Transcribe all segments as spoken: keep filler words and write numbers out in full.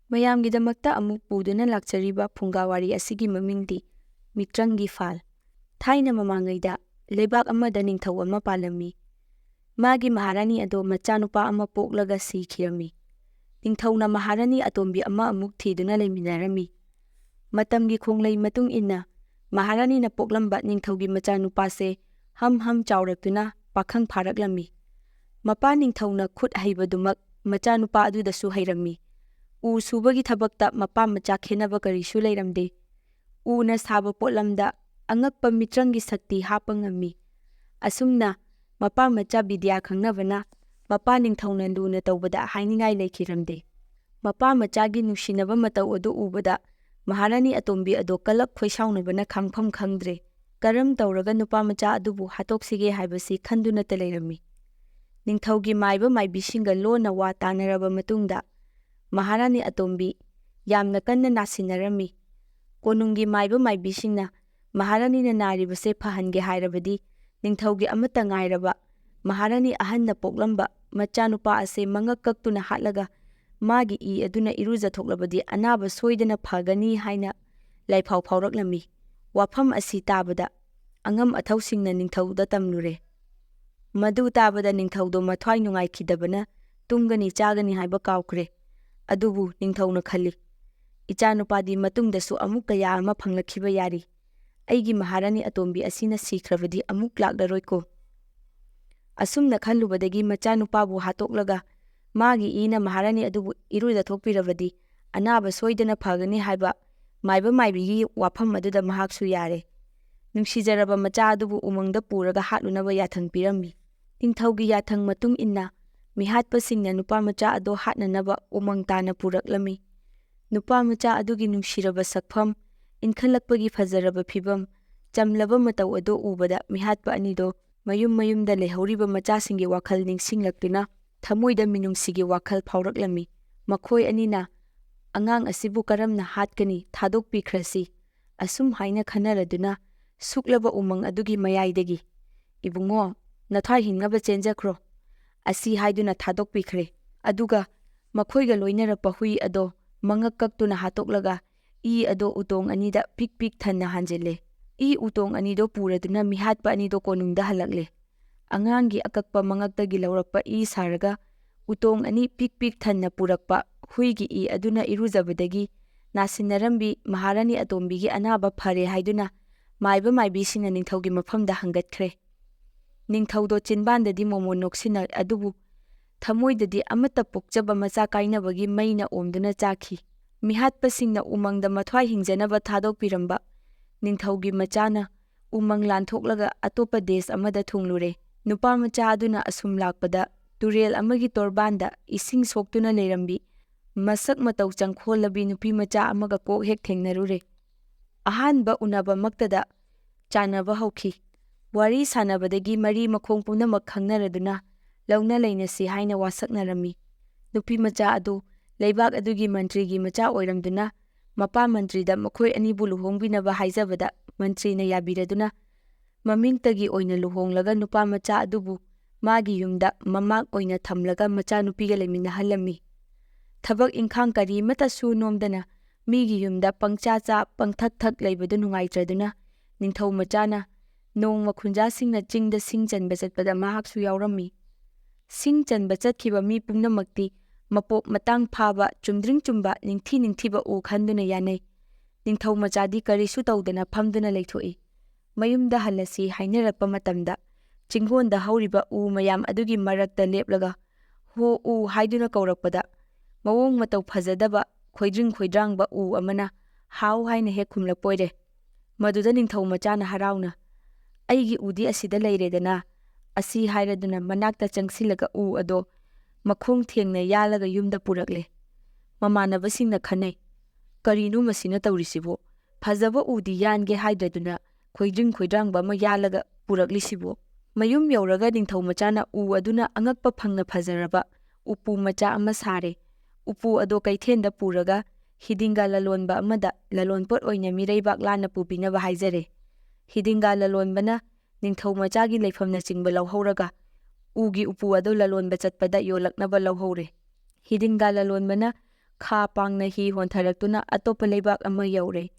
ꯃꯌꯥꯝꯒꯤꯗꯃꯛꯇ ꯑꯃꯨꯛ ꯄꯨꯗꯨꯅ ꯂꯥꯛꯆꯔꯤꯕ ꯐꯨꯡꯒꯥꯋꯥꯔꯤ ꯑꯁꯤꯒꯤ ꯃꯃꯤꯡꯗꯤ ꯃꯤꯇ꯭ꯔꯪꯒꯤ ꯐꯥꯜ꯫ ꯊꯥꯏꯅ ꯃꯃꯥꯡꯉꯩꯗ ꯂꯩꯕꯥꯛ ꯑꯃꯗ ꯅꯤꯡꯊꯧ ꯑꯃ ꯄꯥꯜꯂꯝꯃꯤ꯫ ꯃꯥꯒꯤ ꯃꯍꯥꯔꯥꯅꯤ ꯑꯗꯣ ꯃꯆꯥꯅꯨꯄꯥ ꯑꯃ ꯄꯣꯛꯂꯒ ꯁꯤꯈꯤꯔꯝꯃꯤ꯫ ꯅꯤꯡꯊꯧꯅ ꯃꯍꯥꯔꯥꯅꯤ ꯑꯇꯣꯝꯕꯤ ꯑꯃ ꯑꯃꯨꯛ ꯊꯤꯗꯨꯅ ꯂꯩꯃꯤꯟꯅꯔꯝꯃꯤ꯫ ꯃꯇꯝꯒꯤ ꯈꯣꯡꯂꯩ ꯃꯇꯨꯡ ꯏꯟꯅ ꯃꯍꯥꯔꯥꯅꯤꯅ ꯄꯣꯛꯂꯝꯕ ꯅꯤꯡꯊꯧꯒꯤ ꯃꯆꯥꯅꯨꯄꯥꯁꯦ ꯍꯝ ꯍꯝ ꯆꯥꯎꯔꯛꯇꯨꯅ ꯄꯥꯈꯪ ꯐꯥꯔꯛꯂꯝꯃꯤ꯫ ꯃꯄꯥ ꯅꯤꯡꯊꯧꯅ ꯈꯨꯠ ꯍꯩꯕꯗꯨꯃꯛ ꯃꯆꯥꯅꯨꯄꯥ ꯑꯗꯨꯗꯁꯨ ꯍꯩꯔꯝꯃꯤ꯫ ꯎ ꯁꯨꯕꯒꯤ ꯊꯕꯛꯇ ꯃꯄꯥ ꯃꯆꯥ ꯈꯦꯟꯅꯕ ꯀꯔꯤꯁꯨ ꯂꯩꯔꯝꯗꯦ꯫ ꯎꯅ ꯁꯥꯕ ꯄꯣꯠꯂꯝꯗ ꯑꯉꯛꯄ ꯃꯤꯇ꯭ꯔꯪꯒꯤ ꯁꯛꯇꯤ ꯍꯥꯞꯄ ꯉꯝꯃꯤ꯫ ꯑꯁꯨꯝꯅ ꯃꯄꯥ ꯃꯆꯥ ꯕꯤꯗ꯭ꯌꯥ ꯈꯪꯅꯕꯅ ꯃꯄꯥ ꯅꯤꯡꯊꯧꯅ ꯂꯨꯅ ꯇꯧꯕꯗ ꯍꯥꯏꯅꯤꯡꯉꯥꯏ ꯂꯩꯈꯤꯔꯝꯗꯦ꯫ ꯃꯄꯥ ꯃꯆꯥꯒꯤ ꯅꯨꯡꯁꯤꯅꯕ ꯃꯇꯧ ꯑꯗꯨ ꯎꯕꯗ ꯃꯍꯥꯔꯥꯅꯤ ꯑꯇꯣꯝꯕꯤ ꯑꯗꯣ ꯀꯂꯛ ꯈꯣꯏꯁꯥꯎꯅꯕꯅ ꯈꯥꯡꯐꯝ ꯈꯪꯗ꯭ꯔꯦ꯫ ꯀꯔꯝ ꯇꯧꯔꯒ ꯅꯨꯄꯥ ꯃꯆꯥ ꯑꯗꯨꯕꯨ ꯍꯥꯠꯇꯣꯛꯁꯤꯒꯦ ꯍꯥꯏꯕꯁꯤ ꯈꯟꯗꯨꯅꯇ ꯂꯩꯔꯝꯃꯤ꯫ ꯅꯤꯡꯊꯧꯒꯤ ꯃꯥꯏꯕ ꯃꯥꯏꯕꯤꯁꯤꯡꯒ ꯂꯣꯟꯅ ꯋꯥ ꯇꯥꯅꯔꯕ ꯃꯇꯨꯡꯗ ꯃꯍꯥꯔꯥꯅꯤ ꯑꯇꯣꯝꯕꯤ ꯌꯥꯝꯅ ꯀꯟꯅ ꯅꯥꯁꯤꯟꯅꯔꯝꯃꯤ꯫ ꯀꯣꯅꯨꯡꯒꯤ ꯃꯥꯏꯕ ꯃꯥꯏꯕꯤꯁꯤꯡꯅ ꯃꯍꯥꯔꯥꯅꯤꯅ ꯅꯥꯔꯤꯕꯁꯦ ꯐꯍꯟꯒꯦ ꯍꯥꯏꯔꯕꯗꯤ ꯅꯤꯡꯊꯧꯒꯤ ꯑꯃꯠꯇ ꯉꯥꯏꯔꯕ ꯃꯍꯥꯔꯥꯅꯤ ꯑꯍꯟꯅ ꯄꯣꯛꯂꯝꯕ ꯃꯆꯥꯅꯨꯄꯥ ꯑꯁꯦ ꯃꯉꯛ ꯀꯛꯇꯨꯅ ꯍꯥꯠꯂꯒ ꯃꯥꯒꯤ ꯏ ꯑꯗꯨꯅ ꯏꯔꯨꯖꯊꯣꯛꯂꯕꯗꯤ ꯑꯅꯥꯕ ꯁꯣꯏꯗꯅ ꯐꯒꯅꯤ ꯍꯥꯏꯅ ꯂꯥꯏꯐꯥꯎ ꯐꯥꯎꯔꯛꯂꯝꯃꯤ꯫ ꯋꯥꯐꯝ ꯑꯁꯤ ꯇꯥꯕꯗ ꯑꯉꯝ ꯑꯊꯧꯁꯤꯡꯅ ꯅꯤꯡꯊꯧꯗ ꯇꯝꯂꯨꯔꯦ꯫ ꯃꯗꯨ ꯇꯥꯕꯗ ꯅꯤꯡꯊꯧꯗꯣ ꯃꯊ꯭ꯋꯥꯏ ꯅꯨꯡꯉꯥꯏꯈꯤꯗꯕꯅ ꯇꯨꯝꯒꯅꯤ ꯆꯥꯒꯅꯤ ꯍꯥꯏꯕ ꯀꯥꯎꯈ꯭ꯔꯦ꯫ ꯑꯗꯨꯕꯨ ꯅꯤꯡꯊꯧꯅ ꯈꯜꯂꯤ, "ꯏꯆꯥꯅꯨꯄꯥꯗꯤ ꯃꯇꯨꯡꯗꯁꯨ ꯑꯃꯨꯛ ꯀꯌꯥ ꯑꯃ ꯐꯪꯂꯛꯈꯤꯕ ꯌꯥꯔꯤ꯫ ꯑꯩꯒꯤ ꯃꯍꯥꯔꯥꯅꯤ ꯑꯇꯣꯝꯕꯤ ꯑꯁꯤꯅ ꯁꯤꯈ꯭ꯔꯕꯗꯤ ꯑꯃꯨꯛ ꯂꯥꯛꯂꯔꯣꯏꯀꯣ"꯫ ꯑꯁꯨꯝꯅ ꯈꯜꯂꯨꯕꯗꯒꯤ ꯃꯆꯥꯅꯨꯄꯥꯕꯨ ꯍꯥꯠꯇꯣꯛꯂꯒ ꯃꯥꯒꯤ ꯏꯅ ꯃꯍꯥꯔꯥꯅꯤ ꯑꯗꯨꯕꯨ ꯏꯔꯨꯖꯊꯣꯛꯄꯤꯔꯕꯗꯤ ꯑꯅꯥꯕ ꯁꯣꯏꯗꯅ ꯐꯒꯅꯤ ꯍꯥꯏꯕ ꯃꯥꯏꯕ ꯃꯥꯏꯕꯤꯒꯤ ꯋꯥꯐꯝ ꯑꯗꯨꯗ ꯃꯍꯥꯛꯁꯨ ꯌꯥꯔꯦ꯫ ꯅꯨꯡꯁꯤꯖꯔꯕ ꯃꯆꯥ ꯑꯗꯨꯕꯨ ꯎꯃꯪꯗ ꯄꯨꯔꯒ ꯍꯥꯠꯂꯨꯅꯕ ꯌꯥꯊꯪ ꯄꯤꯔꯝꯃꯤ꯫ ꯅꯤꯡꯊꯧꯒꯤ ꯌꯥꯊꯪ ꯃꯇꯨꯡ ꯏꯟꯅ ꯃꯤꯍꯥꯠꯄꯁꯤꯡꯅ ꯅꯨꯄꯥ ꯃꯆꯥ ꯑꯗꯣ ꯍꯥꯠꯅꯅꯕ ꯎꯃꯪ ꯇꯥꯅ ꯄꯨꯔꯛꯂꯝꯃꯤ꯫ ꯅꯨꯄꯥ ꯃꯆꯥ ꯑꯗꯨꯒꯤ ꯅꯨꯡꯁꯤꯔꯕ ꯁꯛꯐꯝ, ꯏꯟꯈꯠꯂꯛꯄꯒꯤ ꯐꯖꯔꯕ ꯐꯤꯕꯝ, ꯆꯝꯂꯕ ꯃꯇꯧ ꯑꯗꯨ ꯎꯕꯗ ꯃꯤꯍꯥꯠꯄ ꯑꯅꯤꯗꯣ ꯃꯌꯨꯝ ꯃꯌꯨꯝꯗ ꯂꯩꯍꯧꯔꯤꯕ ꯃꯆꯥꯁꯤꯡꯒꯤ ꯋꯥꯈꯜ ꯅꯤꯡꯁꯤꯡꯂꯛꯇꯨꯅ ꯊꯃꯣꯏꯗ ꯃꯤꯅꯨꯡꯁꯤꯒꯤ ꯋꯥꯈꯜ ꯐꯥꯎꯔꯛꯂꯝꯃꯤ꯫ ꯃꯈꯣꯏ ꯑꯅꯤꯅ, "ꯑꯉꯥꯡ ꯑꯁꯤꯕꯨ ꯀꯔꯝꯅ ꯍꯥꯠꯀꯅꯤ? ꯊꯥꯗꯣꯛꯄꯤꯈ꯭ꯔꯁꯤ"꯫ ꯑꯁꯨꯝ ꯍꯥꯏꯅ ꯈꯟꯅꯔꯗꯨꯅ ꯁꯨꯛꯂꯕ ꯎꯃꯪ ꯑꯗꯨꯒꯤ ꯃꯌꯥꯏꯗꯒꯤ, "ꯏꯕꯨꯡꯉꯣ, ꯅꯊ꯭ꯋꯥꯏ ꯍꯤꯡꯅꯕ ꯆꯦꯟꯖꯈ꯭ꯔꯣ" ꯑꯁꯤ ꯍꯥꯏꯗꯨꯅ ꯊꯥꯗꯣꯛꯄꯤꯈ꯭ꯔꯦ꯫ ꯑꯗꯨꯒ ꯃꯈꯣꯏꯒ ꯂꯣꯏꯅꯔꯛꯄ ꯍꯨꯏ ꯑꯗꯣ ꯃꯉꯛ ꯀꯛꯇꯨꯅ ꯍꯥꯠꯇꯣꯛꯂꯒ ꯏ ꯑꯗꯣ ꯎꯇꯣꯡ ꯑꯅꯤꯗ ꯄꯤꯛ ꯄꯤꯛ ꯊꯟꯅ ꯍꯥꯟꯖꯤꯜꯂꯦ꯫ ꯏ ꯎꯇꯣꯡ ꯑꯅꯤꯗꯣ ꯄꯨꯔꯗꯨꯅ ꯃꯤꯍꯥꯠꯄ ꯑꯅꯤꯗꯣ ꯀꯣꯅꯨꯡꯗ ꯍꯜꯂꯛꯂꯦ꯫ ꯑꯉꯥꯡꯒꯤ ꯑꯀꯛꯄ ꯃꯉꯛꯇꯒꯤ ꯂꯧꯔꯛꯄ ꯏ ꯁꯥꯔꯒ ꯎꯇꯣꯡ ꯑꯅꯤ ꯄꯤꯛ ꯄꯤꯛ ꯊꯟꯅ ꯄꯨꯔꯛꯄ ꯍꯨꯏꯒꯤ ꯏ ꯑꯗꯨꯅ ꯏꯔꯨꯖꯕꯗꯒꯤ ꯅꯥꯁꯤꯟꯅꯔꯝꯕꯤ ꯃꯍꯥꯔꯥꯅꯤ ꯑꯇꯣꯝꯕꯤꯒꯤ ꯑꯅꯥꯕ ꯐꯔꯦ ꯍꯥꯏꯗꯨꯅ ꯃꯥꯏꯕ ꯃꯥꯏꯕꯤꯁꯤꯡꯅ ꯅꯤꯡꯊꯧꯒꯤ ꯃꯐꯝꯗ ꯍꯪꯒꯠꯈ꯭ꯔꯦ꯫ ꯅꯤꯡꯊꯧꯗꯣ ꯆꯤꯟꯕꯥꯟꯗꯗꯤ ꯃꯣꯃꯣꯟ ꯅꯣꯛꯁꯤꯟꯅ ꯑꯗꯨꯕꯨ ꯊꯃꯣꯏꯗꯗꯤ ꯑꯃꯠꯇ ꯄꯣꯛꯆꯕ ꯃꯆꯥ ꯀꯥꯏꯅꯕꯒꯤ ꯃꯩꯅ ꯑꯣꯝꯗꯨꯅ ꯆꯥꯈꯤ꯫ ꯃꯤꯍꯥꯠꯄꯁꯤꯡꯅ ꯎꯃꯪꯗ ꯃꯊ꯭ꯋꯥꯏ ꯍꯤꯡꯖꯅꯕ ꯊꯥꯗꯣꯛꯄꯤꯔꯝꯕ ꯅꯤꯡꯊꯧꯒꯤ ꯃꯆꯥꯅ ꯎꯃꯪ ꯂꯥꯟꯊꯣꯛꯂꯒ ꯑꯇꯣꯞꯄ ꯗꯦꯁ ꯑꯃꯗ ꯊꯨꯡꯂꯨꯔꯦ꯫ ꯅꯨꯄꯥ ꯃꯆꯥ ꯑꯗꯨꯅ ꯑꯁꯨꯝ ꯂꯥꯛꯄꯗ ꯇꯨꯔꯦꯜ ꯑꯃꯒꯤ ꯇꯣꯔꯕꯥꯟꯗ ꯏꯁꯤꯡ ꯁꯣꯛꯇꯨꯅ ꯂꯩꯔꯝꯕꯤ ꯃꯁꯛ ꯃꯇꯧ ꯆꯪꯈꯣꯜꯂꯕꯤ ꯅꯨꯄꯤ ꯃꯆꯥ ꯑꯃꯒ ꯀꯣꯛ ꯍꯦꯛ ꯊꯦꯡꯅꯔꯨꯔꯦ꯫ ꯑꯍꯥꯟꯕ ꯎꯅꯕꯃꯛꯇꯗ ꯆꯥꯟꯅꯕ ꯍꯧꯈꯤ꯫ ꯋꯥꯔꯤ ꯁꯥꯟꯅꯕꯗꯒꯤ ꯃꯔꯤ ꯃꯈꯣꯡ ꯄꯨꯝꯅꯃꯛ ꯈꯪꯅꯔꯗꯨꯅ ꯂꯧꯅ ꯂꯩꯅꯁꯤ ꯍꯥꯏꯅ ꯋꯥꯁꯛꯅꯔꯝꯃꯤ꯫ ꯅꯨꯄꯤ ꯃꯆꯥ ꯑꯗꯨ ꯂꯩꯕꯥꯛ ꯑꯗꯨꯒꯤ ꯃꯟꯇ꯭ꯔꯤꯒꯤ ꯃꯆꯥ ꯑꯣꯏꯔꯝꯗꯨꯅ ꯃꯄꯥ ꯃꯟꯇ꯭ꯔꯤꯗ ꯃꯈꯣꯏ ꯑꯅꯤꯕꯨ ꯂꯨꯍꯣꯡꯕꯤꯅꯕ ꯍꯥꯏꯖꯕꯗ ꯃꯟꯇ꯭ꯔꯤꯅ ꯌꯥꯕꯤꯔꯗꯨꯅ ꯃꯃꯤꯡꯇꯒꯤ ꯑꯣꯏꯅ ꯂꯨꯍꯣꯡꯂꯒ ꯅꯨꯄꯥ ꯃꯆꯥ ꯑꯗꯨꯕꯨ ꯃꯥꯒꯤ ꯌꯨꯝꯗ ꯃꯃꯥꯛ ꯑꯣꯏꯅ ꯊꯝꯂꯒ ꯃꯆꯥꯅꯨꯄꯤꯒ ꯂꯩꯃꯤꯟꯅꯍꯜꯂꯝꯃꯤ꯫ ꯊꯕꯛ ꯏꯪꯈꯥꯡ ꯀꯔꯤꯃꯠꯇ ꯁꯨ ꯅꯣꯝꯗꯅ ꯃꯤꯒꯤ ꯌꯨꯝꯗ ꯄꯪꯆꯥ ꯆꯥ ꯄꯪꯊꯛ ꯊꯛ ꯂꯩꯕꯗꯨ ꯅꯨꯡꯉꯥꯏꯇ꯭ꯔꯗꯨꯅ ꯅꯤꯡꯊꯧ ꯃꯆꯥꯅ ꯅꯣꯡꯃ ꯈꯨꯟꯖꯥꯁꯤꯡꯅ ꯆꯤꯡꯗ ꯁꯤꯡ ꯆꯟꯕ ꯆꯠꯄꯗ ꯃꯍꯥꯛꯁꯨ ꯌꯥꯎꯔꯝꯃꯤ꯫ ꯁꯤꯡ ꯆꯟꯕ ꯆꯠꯈꯤꯕ ꯃꯤ ꯄꯨꯝꯅꯃꯛꯇꯤ ꯃꯄꯣꯛ ꯃꯇꯥꯡ ꯐꯥꯕ, ꯆꯨꯝꯗ꯭ꯔꯤꯡ ꯆꯨꯝꯕ, ꯅꯤꯡꯊꯤ ꯅꯤꯡꯊꯤꯕ ꯎ ꯈꯟꯗꯨꯅ ꯌꯥꯅꯩ꯫ ꯅꯤꯡꯊꯧ ꯃꯆꯥꯗꯤ ꯀꯔꯤꯁꯨ ꯇꯧꯗꯅ ꯐꯝꯗꯨꯅ ꯂꯩꯊꯣꯛꯏ꯫ ꯃꯌꯨꯝꯗ ꯍꯜꯂꯁꯤ ꯍꯥꯏꯅꯔꯛꯄ ꯃꯇꯝꯗ ꯆꯤꯡꯒꯣꯟꯗ ꯍꯧꯔꯤꯕ ꯎ ꯃꯌꯥꯝ ꯑꯗꯨꯒꯤ ꯃꯔꯛꯇ ꯂꯦꯞꯂꯒ "ꯍꯣ ꯎ" ꯍꯥꯏꯗꯨꯅ ꯀꯧꯔꯛꯄꯗ ꯃꯑꯣꯡ ꯃꯇꯧ ꯐꯖꯗꯕ ꯈꯣꯏꯗ꯭ꯔꯤꯡ ꯈꯣꯏꯗ꯭ꯔꯥꯡꯕ ꯎ ꯑꯃꯅ "ꯍꯥꯎ" ꯍꯥꯏꯅ ꯍꯦꯛ ꯈꯨꯝꯂꯛꯄ ꯑꯣꯏꯔꯦ꯫ ꯃꯗꯨꯗ ꯅꯤꯡꯊꯧ ꯃꯆꯥꯅ ꯍꯔꯥꯎꯅ "ꯑꯩꯒꯤ ꯎꯗꯤ ꯑꯁꯤꯗ ꯂꯩꯔꯦꯗꯅ" ꯑꯁꯤ ꯍꯥꯏꯔꯗꯨꯅ ꯃꯅꯥꯛꯇ ꯆꯪꯁꯤꯜꯂꯒ ꯎ ꯑꯗꯣ ꯃꯈꯣꯡ ꯊꯦꯡꯅ ꯌꯥꯜꯂꯒ ꯌꯨꯝꯗ ꯄꯨꯔꯛꯂꯦ꯫ ꯃꯃꯥꯟꯅꯕꯁꯤꯡꯅ ꯈꯟꯅꯩ, "ꯀꯔꯤꯅꯣ ꯃꯁꯤꯅ ꯇꯧꯔꯤꯁꯤꯕꯨ? ꯐꯖꯕ ꯎꯗꯤ ꯌꯥꯟꯒꯦ ꯍꯥꯏꯗ꯭ꯔꯗꯨꯅ ꯈꯣꯏꯗ꯭ꯔꯤꯡ ꯈꯣꯏꯗ꯭ꯔꯥꯡꯕ ꯑꯃ ꯌꯥꯜꯂꯒ ꯄꯨꯔꯛꯂꯤꯁꯤꯕꯨ?" ꯃꯌꯨꯝ ꯌꯧꯔꯒ ꯅꯤꯡꯊꯧ ꯃꯆꯥꯅ ꯎ ꯑꯗꯨꯅ ꯑꯉꯛꯄ ꯐꯪꯅ ꯐꯖꯔꯕ ꯎꯄꯨ ꯃꯆꯥ ꯑꯃ ꯁꯥꯔꯦ꯫ ꯎꯄꯨ ꯑꯗꯣ ꯀꯩꯊꯦꯜꯗ ꯄꯨꯔꯒ ꯍꯤꯗꯤꯡꯒ ꯂꯂꯣꯟꯕ ꯑꯃꯗ ꯂꯂꯣꯟꯄꯣꯠ ꯑꯣꯏꯅ ꯃꯤꯔꯩꯕꯥꯛ ꯂꯥꯟꯅ ꯄꯨꯕꯤꯅꯕ ꯍꯥꯏꯖꯔꯦ꯫ ꯍꯤꯗꯤꯡꯒ ꯂꯂꯣꯟꯕꯅ ꯅꯤꯡꯊꯧ ꯃꯆꯥꯒꯤ ꯂꯩꯐꯝꯅꯆꯤꯡꯕ ꯂꯧꯍꯧꯔꯒ ꯎꯒꯤ ꯎꯄꯨ ꯑꯗꯨ ꯂꯂꯣꯟꯕ ꯆꯠꯄꯗ ꯌꯣꯜꯂꯛꯅꯕ ꯂꯧꯍꯧꯔꯦ꯫ ꯍꯤꯗꯤꯡꯒ ꯂꯂꯣꯟꯕꯅ ꯈꯥ ꯄꯥꯡꯅ ꯍꯤ ꯍꯣꯟꯊꯔꯛꯇꯨꯅ ꯑꯇꯣꯞꯄ ꯂꯩꯕꯥꯛ ꯑꯃ ꯌꯧꯔꯦ꯫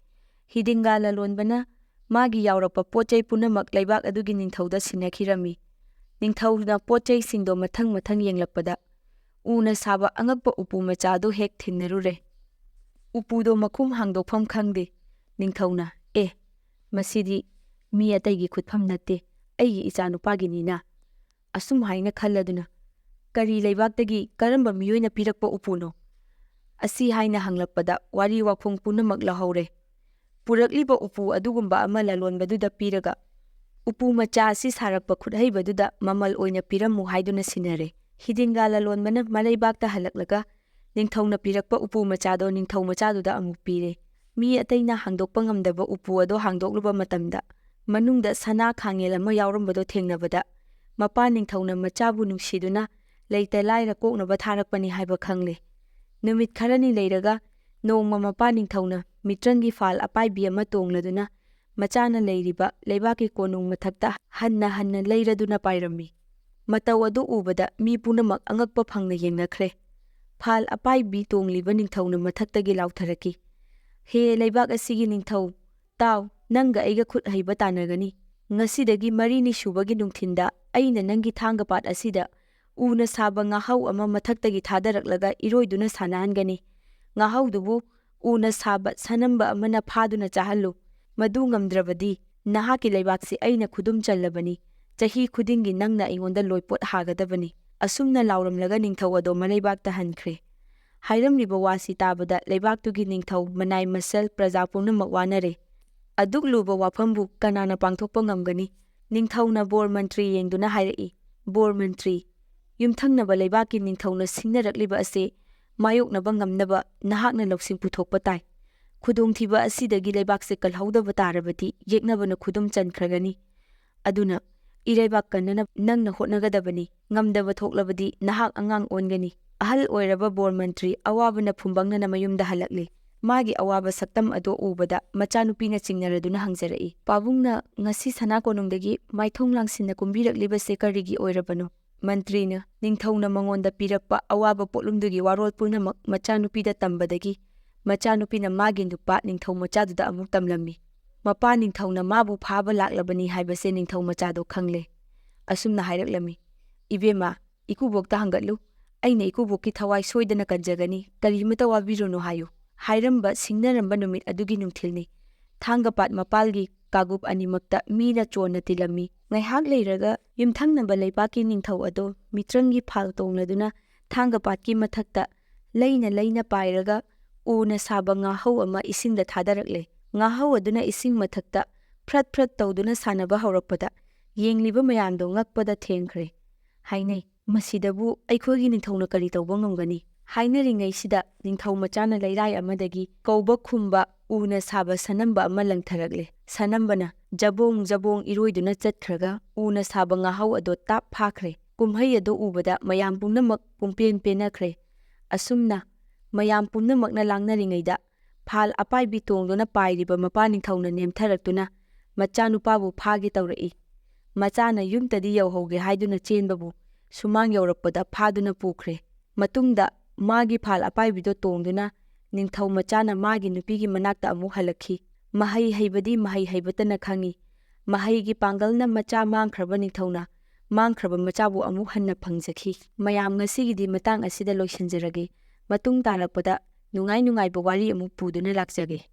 ꯍꯤꯗꯤꯡꯒꯥ ꯂꯂꯣꯟꯕꯅ ꯃꯥꯒꯤ ꯌꯥꯎꯔꯛꯄ ꯄꯣꯠ ꯆꯩ ꯄꯨꯝꯅꯃꯛ ꯂꯩꯕꯥꯛ ꯑꯗꯨꯒꯤ ꯅꯤꯡꯊꯧꯗ ꯁꯤꯟꯅꯈꯤꯔꯝꯃꯤ꯫ ꯅꯤꯡꯊꯧꯅ ꯄꯣꯠ ꯆꯩꯁꯤꯡꯗꯣ ꯃꯊꯪ ꯃꯊꯪ ꯌꯦꯡꯂꯛꯄꯗ, ꯎꯅ ꯁꯥꯕ ꯑꯉꯛꯄ ꯎꯄꯨ ꯃꯆꯥꯗꯨ ꯍꯦꯛ ꯊꯦꯡꯅꯔꯨꯔꯦ꯫ ꯎꯄꯨꯗꯣ ꯃꯈꯨꯝ ꯍꯥꯡꯗꯣꯛꯐꯝ ꯈꯪꯗꯦ꯫ ꯅꯤꯡꯊꯧꯅ, "ꯑꯦ, ꯃꯁꯤꯗꯤ ꯃꯤ ꯑꯇꯩꯒꯤ ꯈꯨꯠꯐꯝ ꯅꯠꯇꯦ, ꯑꯩꯒꯤ ꯏꯆꯥꯅꯨꯄꯥꯒꯤꯅꯤꯅ" ꯑꯁꯨꯝ ꯍꯥꯏꯅ ꯈꯜꯂꯗꯨꯅ, "ꯀꯔꯤ ꯂꯩꯕꯥꯛꯇꯒꯤ ꯀꯔꯝꯕ ꯃꯤꯑꯣꯏꯅ ꯄꯤꯔꯛꯄ ꯎꯄꯨꯅꯣ?" ꯑꯁꯤ ꯍꯥꯏꯅ ꯍꯪꯂꯛꯄꯗ ꯋꯥꯔꯤ ꯋꯥꯈꯣꯡ ꯄꯨꯝꯅꯃꯛ ꯂꯧꯍꯧꯔꯦ꯫ ꯄꯨꯔꯛꯂꯤꯕ ꯎꯄꯨ ꯑꯗꯨꯒꯨꯝꯕ ꯑꯃ ꯂꯂꯣꯟꯕꯗꯨꯗ ꯄꯤꯔꯒ, "ꯎꯄꯨ ꯃꯆꯥ ꯑꯁꯤ ꯁꯥꯔꯛꯄ ꯈꯨꯠꯍꯩꯕꯗꯨꯗ ꯃꯃꯜ ꯑꯣꯏꯅ ꯄꯤꯔꯝꯃꯨ" ꯍꯥꯏꯗꯨꯅ ꯁꯤꯟꯅꯔꯦ꯫ ꯍꯤꯗꯤꯡꯒꯥ ꯂꯂꯣꯟꯕꯅ ꯃꯔꯩꯕꯥꯛꯇ ꯍꯜꯂꯛꯂꯒ ꯅꯤꯡꯊꯧꯅ ꯄꯤꯔꯛꯄ ꯎꯄꯨ ꯃꯆꯥꯗꯣ ꯅꯤꯡꯊꯧ ꯃꯆꯥꯗꯨꯗ ꯑꯃꯨꯛ ꯄꯤꯔꯦ꯫ ꯃꯤ ꯑꯇꯩꯅ ꯍꯥꯡꯗꯣꯛꯄ ꯉꯝꯗꯕ ꯎꯄꯨ ꯑꯗꯣ ꯍꯥꯡꯗꯣꯛꯂꯨꯕ ꯃꯇꯝꯗ, ꯃꯅꯨꯡꯗ ꯁꯅꯥ ꯈꯥꯡꯉꯦꯜ ꯑꯃ ꯌꯥꯎꯔꯝꯕꯗꯣ ꯊꯦꯡꯅꯕꯗ, ꯃꯄꯥ ꯅꯤꯡꯊꯧꯅ ꯃꯆꯥꯕꯨ ꯅꯨꯡꯁꯤꯗꯨꯅ ꯂꯩꯇ ꯂꯥꯏꯔ ꯀꯣꯛꯅꯕ ꯊꯥꯔꯛꯄꯅꯤ ꯍꯥꯏꯕ ꯈꯪꯂꯦ꯫ ꯅꯨꯃꯤꯠ ꯈꯔꯅꯤ ꯂꯩꯔꯒ ꯅꯣꯡꯃ ꯃꯄꯥ ꯅꯤꯡꯊꯧꯅ ꯃꯤꯇ꯭ꯔꯪꯒꯤ ꯐꯥꯜ ꯑꯄꯥꯏꯕꯤ ꯑꯃ ꯇꯣꯡꯂꯗꯨꯅ ꯃꯆꯥꯅ ꯂꯩꯔꯤꯕ ꯂꯩꯕꯥꯛꯀꯤ ꯀꯣꯅꯨꯡ ꯃꯊꯛꯇ ꯍꯟꯅ ꯍꯟꯅ ꯂꯩꯔꯗꯨꯅ ꯄꯥꯏꯔꯝꯃꯤ꯫ ꯃꯇꯧ ꯑꯗꯨ ꯎꯕꯗ ꯃꯤ ꯄꯨꯝꯅꯃꯛ ꯑꯉꯛꯄ ꯐꯪꯅ ꯌꯦꯡꯅꯈ꯭ꯔꯦ꯫ ꯐꯥꯜ ꯑꯄꯥꯏꯕꯤ ꯇꯣꯡꯂꯤꯕ ꯅꯤꯡꯊꯧꯅ ꯃꯊꯛꯇꯒꯤ ꯂꯥꯎꯊꯔꯛꯈꯤ, "ꯍꯦ ꯂꯩꯕꯥꯛ ꯑꯁꯤꯒꯤ ꯅꯤꯡꯊꯧ, ꯇꯥꯎ, ꯅꯪꯒ ꯑꯩꯒ ꯈꯨꯠ ꯍꯩꯕ ꯇꯥꯟꯅꯒꯅꯤ꯫ ꯉꯁꯤꯗꯒꯤ ꯃꯔꯤꯅꯤ ꯁꯨꯕꯒꯤ ꯅꯨꯡꯊꯤꯟꯗ ꯑꯩꯅ ꯅꯪꯒꯤ ꯊꯥꯡꯒ ꯄꯥꯠ ꯑꯁꯤꯗ ꯎꯅ ꯁꯥꯕ ꯉꯥꯍꯧ ꯑꯃ ꯃꯊꯛꯇꯒꯤ ꯊꯥꯗꯔꯛꯂꯒ ꯏꯔꯣꯏꯗꯨꯅ ꯁꯥꯟꯅꯍꯟꯒꯅꯤ꯫ ꯉꯥꯍꯧꯗꯨꯕꯨ ꯎꯅ ꯁꯥꯕ ꯁꯅꯝꯕ ꯑꯃꯅ ꯐꯥꯗꯨꯅ ꯆꯥꯍꯜꯂꯨ꯫ ꯃꯗꯨ ꯉꯝꯗ꯭ꯔꯕꯗꯤ ꯅꯍꯥꯛꯀꯤ ꯂꯩꯕꯥꯛꯁꯤ ꯑꯩꯅ ꯈꯨꯗꯨꯝ ꯆꯜꯂꯕꯅꯤ꯫ ꯆꯍꯤ ꯈꯨꯗꯤꯡꯒꯤ ꯅꯪꯅ ꯑꯩꯉꯣꯟꯗ ꯂꯣꯏꯄꯣꯠ ꯍꯥꯒꯗꯕꯅꯤ꯫" ꯑꯁꯨꯝꯅ ꯂꯥꯎꯔꯝꯂꯒ ꯅꯤꯡꯊꯧ ꯑꯗꯣ ꯃꯔꯩꯕꯥꯛꯇ ꯍꯟꯈ꯭ꯔꯦ꯫ ꯍꯥꯏꯔꯝꯂꯤꯕ ꯋꯥꯁꯤ ꯇꯥꯕꯗ ꯂꯩꯕꯥꯛꯇꯨꯒꯤ ꯅꯤꯡꯊꯧ, ꯃꯅꯥꯏ ꯃꯁꯜ, ꯄ꯭ꯔꯖꯥ ꯄꯨꯝꯅꯃꯛ ꯋꯥꯅꯔꯦ꯫ ꯑꯗꯨꯛ ꯂꯨꯕ ꯋꯥꯐꯝꯕꯨ ꯀꯅꯥꯅ ꯄꯥꯡꯊꯣꯛꯄ ꯉꯝꯒꯅꯤ? ꯅꯤꯡꯊꯧꯅ ꯕꯣꯔ ꯃꯟꯇ꯭ꯔꯤ ꯌꯦꯡꯗꯨꯅ ꯍꯥꯏꯔꯛꯏ, "ꯕꯣꯔ ꯃꯟꯇ꯭ꯔꯤ, ꯌꯨꯝꯊꯪꯅꯕ ꯂꯩꯕꯥꯛꯀꯤ ꯅꯤꯡꯊꯧꯅ ꯁꯤꯡꯅꯔꯛꯂꯤꯕ ꯑꯁꯤ ꯃꯥꯌꯣꯛꯅꯕ ꯉꯝꯅꯕ ꯅꯍꯥꯛꯅ ꯂꯧꯁꯤꯡ ꯄꯨꯊꯣꯛꯄ ꯇꯥꯏ꯫ ꯈꯨꯗꯣꯡꯊꯤꯕ ꯑꯁꯤꯗꯒꯤ ꯂꯩꯕꯥꯛꯁꯦ ꯀꯜꯍꯧꯗꯕ ꯇꯥꯔꯕꯗꯤ ꯌꯦꯛꯅꯕꯅ ꯈꯨꯗꯨꯝ ꯆꯟꯈ꯭ꯔꯒꯅꯤ꯫ ꯑꯗꯨꯅ ꯏꯔꯩꯕꯥꯛ ꯀꯟꯅꯅꯕ ꯅꯪꯅ ꯍꯣꯠꯅꯒꯗꯕꯅꯤ꯫ ꯉꯝꯗꯕ ꯊꯣꯛꯂꯕꯗꯤ ꯅꯍꯥꯛ ꯑꯉꯥꯡ ꯑꯣꯟꯒꯅꯤ꯫" ꯑꯍꯜ ꯑꯣꯏꯔꯕ ꯕꯣꯔ ꯃꯟꯇ꯭ꯔꯤ ꯑꯋꯥꯕꯅ ꯐꯨꯝꯕꯪꯅꯅ ꯃꯌꯨꯝꯗ ꯍꯜꯂꯛꯂꯦ꯫ ꯃꯥꯒꯤ ꯑꯋꯥꯕ ꯁꯛꯇꯝ ꯑꯗꯨ ꯎꯕꯗ ꯃꯆꯥꯅꯨꯄꯤꯅ ꯆꯤꯡꯅꯔꯗꯨꯅ ꯍꯪꯖꯔꯛꯏ, "ꯄꯥꯕꯨꯡꯅ ꯉꯁꯤ ꯁꯅꯥ ꯀꯣꯅꯨꯡꯗꯒꯤ ꯃꯥꯏꯊꯣꯡ ꯂꯥꯡꯁꯤꯟꯅ ꯀꯨꯝꯕꯤꯔꯛꯂꯤꯕꯁꯦ ꯀꯔꯤꯒꯤ ꯑꯣꯏꯔꯕꯅꯣ?" ꯃꯟꯇ꯭ꯔꯤꯅ ꯅꯤꯡꯊꯧꯅ ꯃꯉꯣꯟꯗ ꯄꯤꯔꯛꯄ ꯑꯋꯥꯕ ꯄꯣꯠꯂꯨꯝꯗꯨꯒꯤ ꯋꯥꯔꯣꯜ ꯄꯨꯝꯅꯃꯛ ꯃꯆꯥꯅꯨꯄꯤꯗ ꯇꯝꯕꯗꯒꯤ ꯃꯆꯥꯅꯨꯄꯤꯅ ꯃꯥꯒꯤ ꯅꯨꯄꯥ ꯅꯤꯡꯊꯧ ꯃꯆꯥꯗꯨꯗ ꯑꯃꯨꯛ ꯇꯝꯂꯝꯃꯤ꯫ ꯃꯄꯥ ꯅꯤꯡꯊꯧꯅ ꯃꯥꯕꯨ ꯐꯥꯕ ꯂꯥꯛꯂꯕꯅꯤ ꯍꯥꯏꯕꯁꯦ ꯅꯤꯡꯊꯧ ꯃꯆꯥꯗꯣ ꯈꯪꯂꯦ꯫ ꯑꯁꯨꯝꯅ ꯍꯥꯏꯔꯛꯂꯝꯃꯤ, "ꯏꯕꯦꯝꯃ, ꯏꯀꯨꯕꯣꯛꯇ ꯍꯪꯒꯠꯂꯨ꯫ ꯑꯩꯅ ꯏꯀꯨꯕꯣꯛꯀꯤ ꯊꯋꯥꯏ ꯁꯣꯏꯗꯅ ꯀꯟꯖꯒꯅꯤ꯫ ꯀꯔꯤꯃꯇ ꯋꯥꯕꯤꯔꯨꯅꯨ ꯍꯥꯏꯌꯨ"꯫ ꯍꯥꯏꯔꯝꯕ ꯁꯤꯡꯅꯔꯝꯕ ꯅꯨꯃꯤꯠ ꯑꯗꯨꯒꯤ ꯅꯨꯡꯊꯤꯜꯅꯤ꯫ ꯊꯥꯡꯒꯄꯥꯠ ꯃꯄꯥꯜꯒꯤ ꯀꯥꯡꯂꯨꯞ ꯑꯅꯤꯃꯛꯇ ꯃꯤꯅ ꯆꯣꯟꯅ ꯇꯤꯜꯂꯝꯃꯤ꯫ ꯉꯥꯏꯍꯥꯛ ꯂꯩꯔꯒ ꯌꯨꯝꯊꯪꯅꯕ ꯂꯩꯕꯥꯛꯀꯤ ꯅꯤꯡꯊꯧ ꯑꯗꯣ ꯃꯤꯇ꯭ꯔꯪꯒꯤ ꯐꯥꯜ ꯇꯣꯡꯂꯗꯨꯅ ꯊꯥꯡꯒꯄꯥꯠꯀꯤ ꯃꯊꯛꯇ ꯂꯩꯅ ꯂꯩꯅ ꯄꯥꯏꯔꯒ ꯎꯅ ꯁꯥꯕ ꯉꯥꯍꯧ ꯑꯃ ꯏꯁꯤꯡꯗ ꯊꯥꯗꯔꯛꯂꯦ꯫ ꯉꯥꯍꯧ ꯑꯗꯨꯅ ꯏꯁꯤꯡ ꯃꯊꯛꯇ ꯐ꯭ꯔꯠ ꯐ꯭ꯔꯠ ꯇꯧꯗꯨꯅ ꯁꯥꯟꯅꯕ ꯍꯧꯔꯛꯄꯗ ꯌꯦꯡꯂꯤꯕ ꯃꯌꯥꯝꯗꯣ ꯉꯛꯄꯗ ꯊꯦꯡꯈ꯭ꯔꯦ꯫ ꯍꯥꯏꯅꯩ, "ꯃꯁꯤꯗꯕꯨ ꯑꯩꯈꯣꯏꯒꯤ ꯅꯤꯡꯊꯧꯅ ꯀꯔꯤ ꯇꯧꯕ ꯉꯝꯒꯅꯤ?" ꯍꯥꯏꯅꯔꯤꯉꯩꯁꯤꯗ ꯅꯤꯡꯊꯧ ꯃꯆꯥꯅ ꯂꯩꯔꯥꯏ ꯑꯃꯗꯒꯤ ꯀꯧꯕ ꯈꯨꯝꯕ ꯎꯅ ꯁꯥꯕ ꯁꯅꯝꯕ ꯑꯃ ꯂꯪꯊꯔꯛꯂꯦ꯫ ꯁꯅꯝꯕꯅ ꯖꯕꯣꯡ ꯖꯕꯣꯡ ꯏꯔꯣꯏꯗꯨꯅ ꯆꯠꯈ꯭ꯔꯒ ꯎꯅ ꯁꯥꯕ ꯉꯥꯍꯧ ꯑꯗꯣ ꯇꯥꯞ ꯐꯥꯈ꯭ꯔꯦ꯫ ꯀꯨꯝꯍꯩ ꯑꯗꯨ ꯎꯕꯗ ꯃꯌꯥꯝ ꯄꯨꯝꯅꯃꯛ ꯄꯨꯡꯄꯦꯟ ꯄꯦꯟꯅꯈ꯭ꯔꯦ꯫ ꯑꯁꯨꯝꯅ ꯃꯌꯥꯝ ꯄꯨꯝꯅꯃꯛꯅ ꯂꯥꯡꯅꯔꯤꯉꯩꯗ ꯐꯥꯜ ꯑꯄꯥꯏꯕꯤ ꯇꯣꯡꯗꯨꯅ ꯄꯥꯏꯔꯤꯕ ꯃꯄꯥ ꯅꯤꯡꯊꯧꯅ ꯅꯦꯝꯊꯔꯛꯇꯨꯅ ꯃꯆꯥꯅꯨꯄꯥꯕꯨ ꯐꯥꯒꯦ ꯇꯧꯔꯛꯏ꯫ ꯃꯆꯥꯅ ꯌꯨꯝꯇꯗꯤ ꯌꯧꯍꯧꯒꯦ ꯍꯥꯏꯗꯨꯅ ꯆꯦꯟꯕꯕꯨ ꯁꯨꯃꯥꯡ ꯌꯧꯔꯛꯄꯗ ꯐꯥꯗꯨꯅ ꯄꯨꯈ꯭ꯔꯦ꯫ ꯃꯇꯨꯡꯗ ꯃꯥꯒꯤ ꯐꯥꯜ ꯑꯄꯥꯏꯕꯤꯗꯣ ꯇꯣꯡꯗꯨꯅ ꯅꯤꯡꯊꯧ ꯃꯆꯥꯅ ꯃꯥꯒꯤ ꯅꯨꯄꯤꯒꯤ ꯃꯅꯥꯛꯇ ꯑꯃꯨꯛ ꯍꯜꯂꯛꯈꯤ꯫ ꯃꯍꯩ ꯍꯩꯕꯗꯤ ꯃꯍꯩ ꯍꯩꯕꯇꯅ ꯈꯪꯉꯤ꯫ ꯃꯍꯩꯒꯤ ꯄꯥꯡꯒꯜꯅ ꯃꯆꯥ ꯃꯥꯡꯈ꯭ꯔꯕ ꯅꯤꯡꯊꯧꯅ ꯃꯥꯡꯈ꯭ꯔꯕ ꯃꯆꯥꯕꯨ ꯑꯃꯨꯛ ꯍꯟꯅ ꯐꯪꯖꯈꯤ꯫ ꯃꯌꯥꯝ, ꯉꯁꯤꯒꯤꯗꯤ ꯃꯇꯥꯡ ꯑꯁꯤꯗ ꯂꯣꯏꯁꯤꯟꯖꯔꯒꯦ꯫ ꯃꯇꯨꯡ ꯇꯥꯔꯛꯄꯗ ꯅꯨꯡꯉꯥꯏ ꯅꯨꯡꯉꯥꯏꯕ ꯋꯥꯔꯤ ꯑꯃꯨꯛ ꯄꯨꯗꯨꯅ ꯂꯥꯛꯆꯒꯦ꯫